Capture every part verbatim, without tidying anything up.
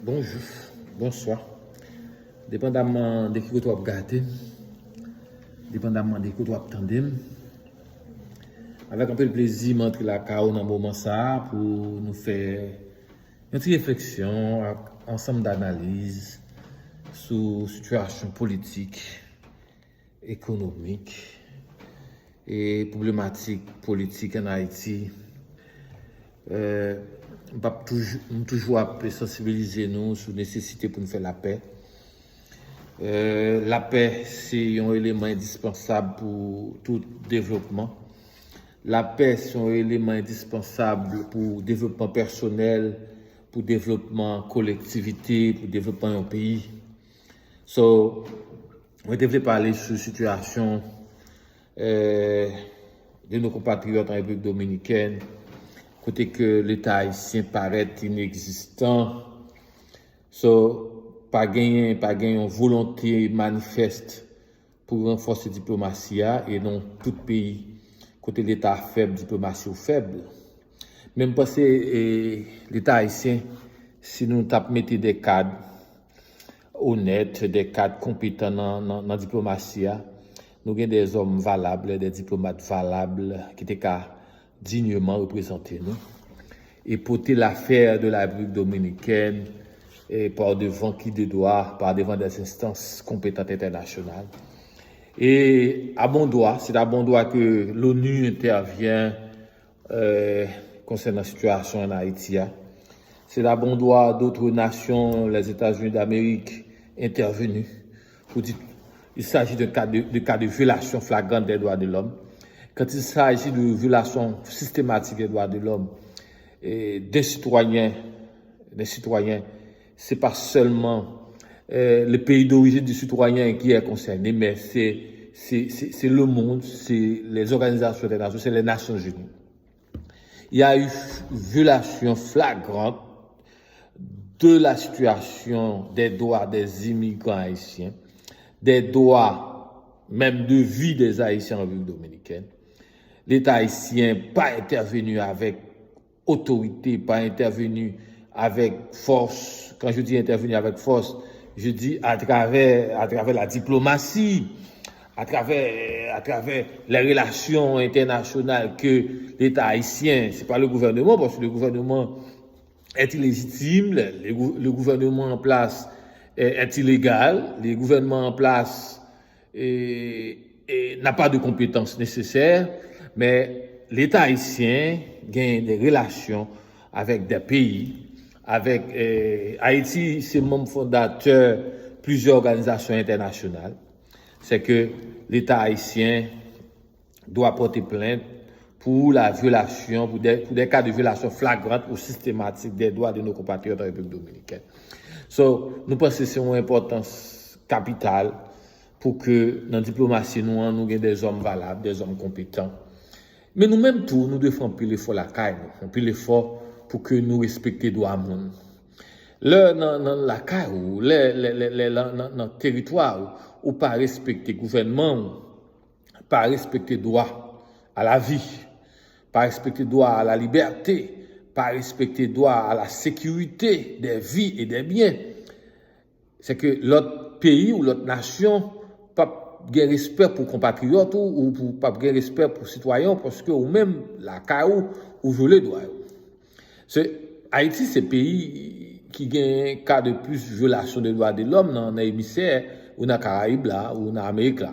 Bonjou, bonswa. Depandamman de ki kote w ap gade m, depandamman de ki kote w ap tande m, avèk anpil plezi, m antre lakay ou nan moman sa a pou nou fè yon ti refleksyon ak ansanm danaliz sou sitiyasyon politik, ekonomik e pwoblematik politik ann Ayiti. Eh, m p ap toujou, m toujou ap sansibilize nou sou nesesite pou n fè lapè. Eh, lapè se yon eleman endispansab pou tout devlopman. Lapè se yon eleman endispansab pou devlopman pèsonèl, pou devlopman kolektivite, pou devlopman yon peyi. So, mwen te vle pale sou sitiyasyon, eh, de nos compatriotes en République Dominicaine, kote ke Leta ayisyen parèt inegzistan. So, pa genyen, pa gen yon volonte manifès pou ranfòse diplomasi a, e nan tout peyi, kote Leta fèb, diplomasi yo fèb. Men m panse, eh, Leta ayisyen, si nou t ap mete de kad onèt, de kad konpetan nan, nan, nan diplomasi a, nou gen de zòm valab, de diplomat valab ki te ka dignement reprezante nou e pote l'affaire de la République dominicaine, eh, par devant qui de droit, par devant des instances compétentes internationales. Et à bon droit, c'est à bon droit que l'ONU intervient, euh, concernant la situation en Haïti, hein. C'est à bon droit d'autres nations, les États-Unis d'Amérique, intervenir pour dire il s'agit d'un cas de, de cas de violation flagrante des droits de l'homme. Quand il s'agit de violation systématique des droits de l'homme, eh, des citoyens, des citoyens, c'est pas seulement, euh, le pays d'origine du citoyen qui est concerné, mais c'est, c'est, c'est, c'est le monde, c'est les organisations internationales, c'est les Nations Unies. Il y a eu violation flagrante de la situation des droits des immigrants haïtiens, des droits même de vie des Haïtiens en République dominicaine. L'État haïtien pas intervenu avec autorité, pas intervenu avec force. Quand je dis intervenir avec force, je dis à travers, à travers la diplomatie, à travers, à travers les relations internationales que l'État haïtien, c'est pas le gouvernement, parce que le gouvernement est illégitime, le, le gou-, le gouvernement en place est, est illégal, le gouvernement en place eh, eh, n'a pas de compétences nécessaires, mais l'État haïtien gagne des relations avec des pays, avec, eh, Haïti, c'est membre fondateur plusieurs organisations internationales. C'est que l'État haïtien doit porter plainte pour la violation, pour des, pour des cas de violation flagrante ou systématique des droits de nos compatriotes en République dominicaine. So, nou panse se yon enpòtans kapital pou ke nan diplomasi nou an, nou gen de zòm valab, de zòm konpetan. Men nou menm tou, nou dwe fè anpil efò lakay nou, anpil efò pou ke nou respekte dwa moun. Lè nan, nan lakay ou, lè, lè, lè, lè nan, nan, nan teritwa ou, ou pa respekte gouvènman ou, pa respekte dwa a la vi, pa respekte dwa a la libète, pa respekte dwa a la sekirite de vi e de byen, se ke lòt peyi ou lòt nasyon p ap gen respè pou konpatriyòt ou, ou pou, p ap gen respè pou sitwayen w, paske ou menm, lakay ou, ou vyole dwa yo. Se, Ayiti se peyi ki gen ka de plis vyolasyon de dwa de lòm nan, nan emisfè, ou nan Karayib la, ou nan Amerik la.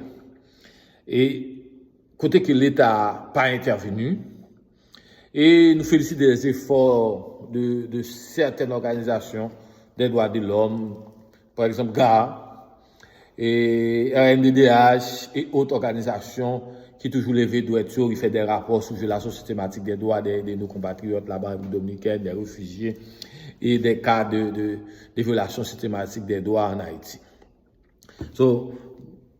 E kote ke Leta pa entèveni, e nou felisite lè zefò de, de sètèn òganizasyon dè dwa de lòm, pa egzanp, GARR, e R N D D H e ot òganizasyon ki toujou leve dwèt yo, ki fè dè rapò sou vyolasyon sistematik dè dwa dè, dè nou konpatriyòt laba an Repiblik Dominikèn, dè refijye e dè ka de, de, de vyolasyon sistematik dè dwa an Ayiti. So,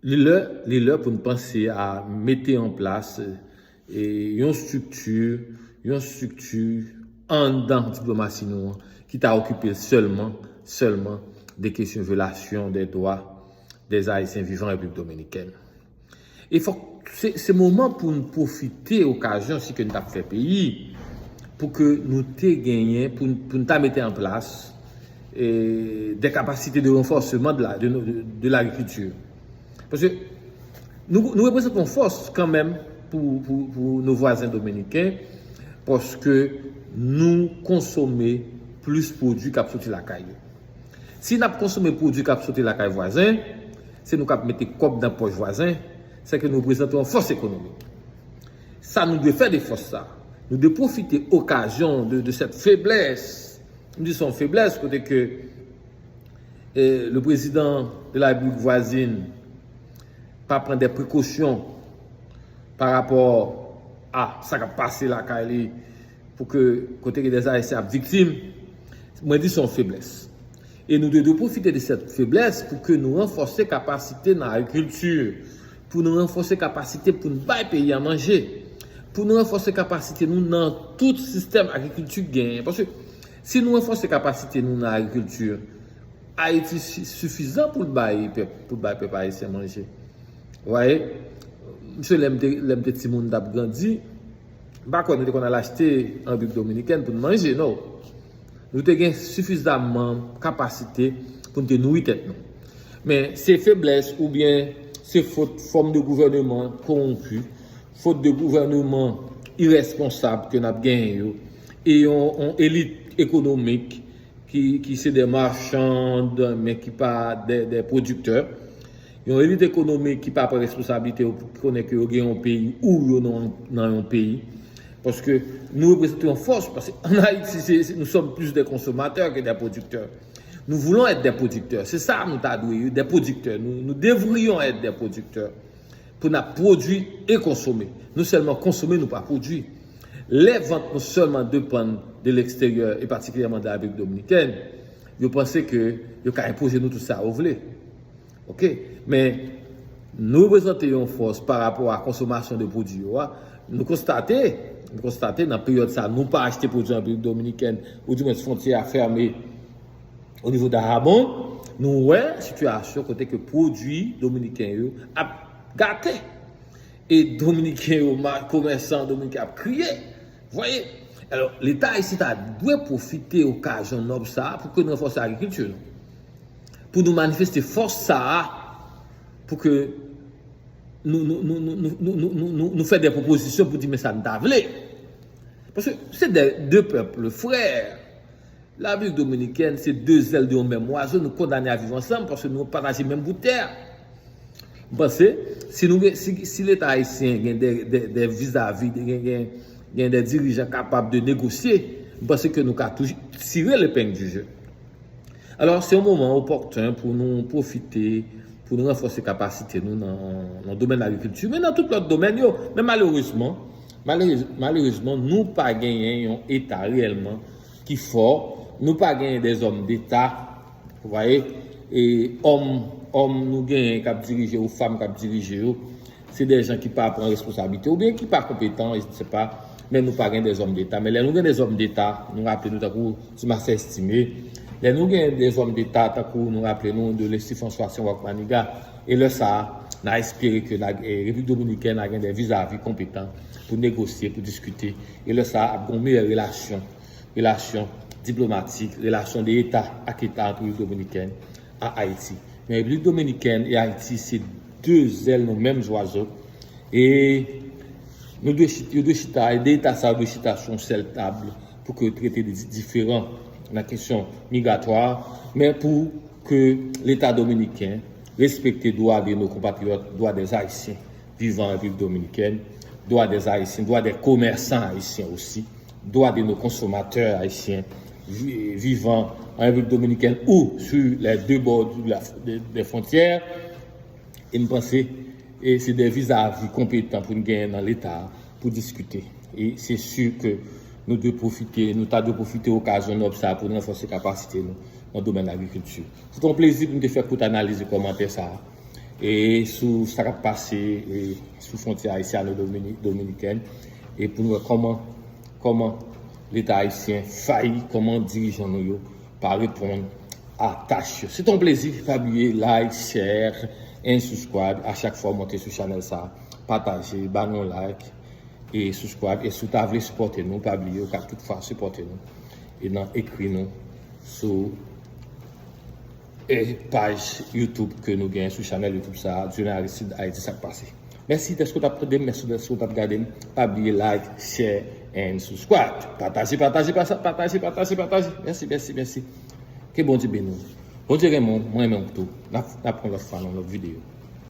li lè, li lè pou n panse a mete an plas, e, yon estrikti, yon estrikti anndan diplomasi nou an ki ta okipe l sèlman, sèlman de kesyon vyolasyon dè dwa dè Ayisyen vivan an Repiblik Dominikèn. E fòk, se, se moman pou n pwofite okazyon si ke n t ap fè peyi, pou ke nou te genyen, pou n, pou n ta mete an plas, e, des capacités de renforcement de la, de, de, de l'agriculture. Paske nou, nou reprezante yon fòs kanmenm pou, pou, pou nou vwazen dominiken, paske nou konsome plis pwodui k ap soti lakay yo. Si n ap konsome pwodui k ap soti lakay vwazen, se nou k ap mete kòb nan pòch vwazen, se ke nou reprezante yon fòs ekonomik. Sa nou dwe fè de fòs sa. Nou dwe pwofite okazyon de, de cette faiblesse. M di se yon feblès kote ke, eh, le président de la République voisine pa pran de prekosyon pa rapò a sa k ap pase lakay li pou ke kote ke des Ayisyen ap viktim. Mwen di se yon feblès. E nou dwe, dwe pwofite de cette faiblesse pou ke nou ranfòse kapasite nan agrikilti, pou nou ranfòse kapasite pou n bay peyi a manje, pou nou ranfòse kapasite nou nan tout sistèm agrikilti genyen. Paske si nou ranfòse kapasite nou nan agrikilti, Ayiti si- sifizan pou l bay pèp, pou l bay pèp ayisyen manje. Ou vwaye, msye, lè m te, lè m te timoun, t ap grandi, m pa kwè nou te konn al achte an Repiblik Dominikèn pou n manje, non. Nou te gen sifizamman kapasite pou n te nouri tèt nou. Men se feblès oubyen se fot fòm de gouvèneman kowonpi, fot de gouvèneman irèsponsab ke n ap genyen yo, e yon, yon elit ekonomik ki, ki se de machann, men ki pa de, de pwodiktè. Yon elit ekonomik ki pa pran responsablite yo pou konnen ke yo gen yon peyi ou yo nan, nan yon peyi. Paske nou reprezante yon fòs, paske an Ayiti, se, se, nous sommes plus des consommateurs que des producteurs. Nous voulons être des producteurs. Se sa nou ta dwe ye, des producteurs. Nous, nous devrions être des producteurs. Pou n ap pwodui e konsome. Nou sèlman konsome, nou pa pwodui. Lè vant nou sèlman depann de leksteryè, e patikilyèman de Repiblik Dominikèn, yo panse ke yo ka enpoze nou tout sa yo vle. Oke? Men, nou reprezante yon fòs pa rapò a konsomasyon de pwodui yo a. Nou konstate, nou konstate nan peryòd sa, nou pa achte pwodui an Repiblik Dominikèn, oudimwens fwontyè a fèmen o nivo Dajabon, nou wè sitiyasyon kote ke pwodui dominiken yo ap gate. E dominiken yo, ma- komèsan dominiken ap kriye. Vwaye? Alò, Leta ayisyen ta dwe pwofite okazyon nòb sa a pou ke nou ranfòse agrikilti nou. Pou nou manifeste fòs sa a, pou ke nou, nou, nou, nou, nou, nou, nou, nou, nou fè de pwopozisyon pou di men sa n ta vle. Paske se de, de pèp, frè. Repiblik Dominikèn se de zèl de yon menm wazo, nou kondane a viv ansanm paske nou pataje menm bout tè. M panse, si nou gen, si, si Leta ayisyen gen de, de, de vizavi, gen, gen, gen de dirijan kapab de negosye, m panse ke nou ka toujou tire lepeng di je. Alò, se yon moman opòten pou nou pwofite, pou nou ranfòse kapasite nou nan, nan domèn agrikilti, men nan tout lòt domèn yo. Men malerezman, malerez, malerezman, nou pa genyen yon Eta reyèlman ki fò, nou pa genyen de zòm deta, ou vwaye, e òm, òm nou genyen k ap dirije ou fanm k ap dirije yo, se de jan ki pa pran responsablite oubyen ki pa konpetan, je ne sais pas, men nou pa gen de zòm deta. Men lè nou gen de zòm deta, nou raple nou tankou Ti Mastè Estimé, lè nou gen de zòm deta tankou nou raple nou de Leslie François Saint-Roch Manigat, e lè sa a, n a espere ke n a, e, Repiblik Dominikèn a gen de vizavi konpetan pou negosye, pou diskite, e lè sa a ap gen yon meyè relasyon, relasyon diplomatik, relasyon de eta ak eta ant Repiblik Dominikèn a Ayiti. Men Repiblik Dominikèn e Ayiti se de zèl yon menm zwazo. E nou dwe chita, yo dwe chita, e de eta sa yo dwe chita sou yon sèl tab pou ke yo trete de di- diferan nan kesyon migratwa, men pou ke Leta dominiken respekte dwa de nos compatriotes, dwa des Ayisyen vivan an Repiblik Dominikèn, dwa des Ayisyen, dwa des commerçants ayisyen osi, dwa de nos consommateurs ayisyen vi- vivan an Repiblik Dominikèn ou sur les deux bords de la, de, des frontières. E m panse, e se de vizavi konpetan pou n genyen nan Leta a pou diskite. E se si ke nou dwe pwofite, nou ta dwe pwofite okazyon nòb sa a pou n ranfòse kapasite nou nan domèn agrikilti. Se te yon plezi pou m te fè kout analiz e kòmantè sa a, e sou sa k ap pase, e sou fwontyè ayisyano-domini- dominikèn, e pou n wè kòman, kòman Leta ayisyen fayi, kòman dirijan nou yo pa reponn a tach yo. Se te yon plezi. Pa bliye like, share and subscribe. A chak fwa w monte sou chanèl sa, pataje, ba nou yon like e subscribe. E si w ta vle sipòte nou, pa bliye w ka toutfwa sipòte nou e nan ekri nou sou E paj YouTube ke nou gen sou chanèl YouTube sa a, Dieunay Aristide Haïti, sa k pase. Mèsi dèske w t ap tande m, mèsi dèske w t ap gade m. Pa bliye like, share and subscribe. Pataje, pataje, pataje, pataje, pataje. Mèsi, mèsi, mèsi. Ke Bondye beni w. Bondye renmen w, mwen renmen w tou. N ap, n ap pran lòt fwa nan lòt videyo.